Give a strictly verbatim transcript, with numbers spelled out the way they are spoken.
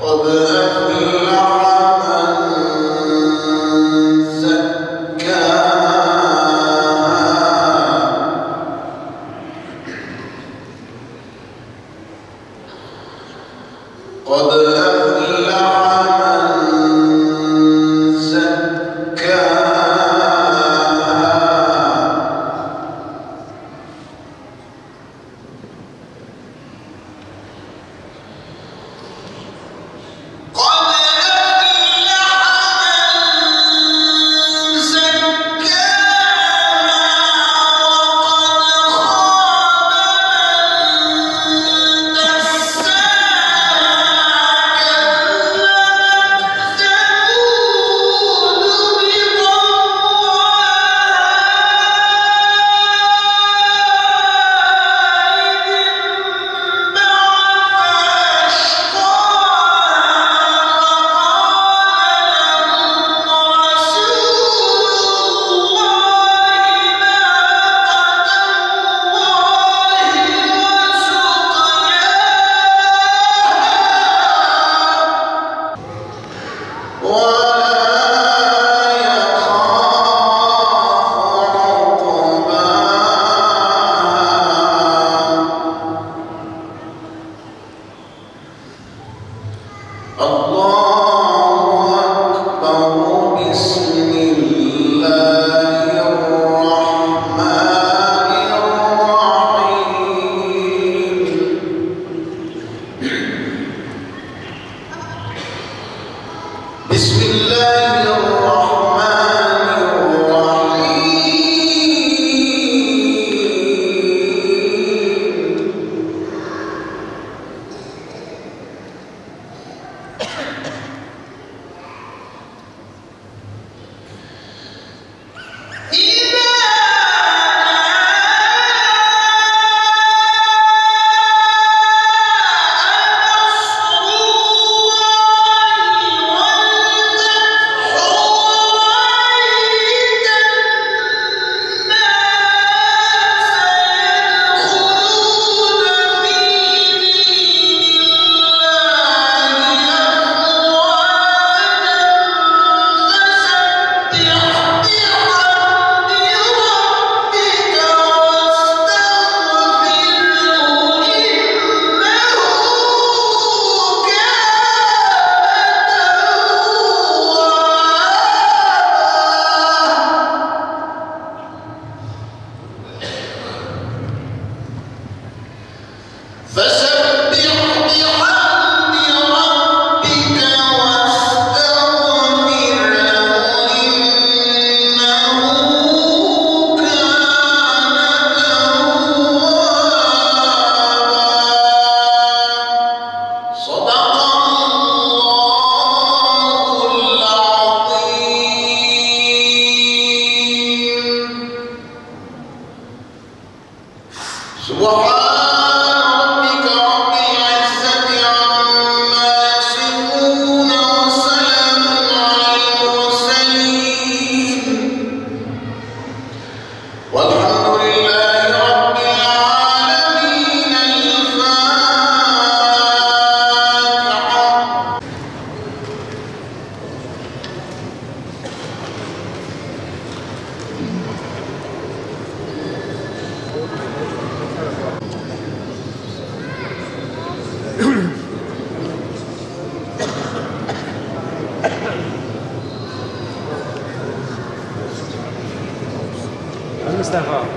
قد أفلح من زكاها. قد أفلح من زكاها. قد أفلح من زكاها وقد خاب من دساها. كذبت ثمود بطغواها إذ انبعث أشقاها فقال لهم رسول الله ناقة الله وسقياها. ولا يخاف عقباها. الله أكبر. بسم الله الرحمن الرحيم. بسم الله الرحمن الرحيم. إذا جاء نصر الله والفتح ورأيت الناس يدخلون في دين الله أفواجا فسبح بحمد ربك واستغفره إنه كان توابا. فسبح بحمد ربك واستغفره إنه كان توابا. صدق الله العظيم. سبحان ربك رب العزة عما يصفون وسلام على المرسلين والحمد لله رب العالمين. الفاتحة. المصطفى.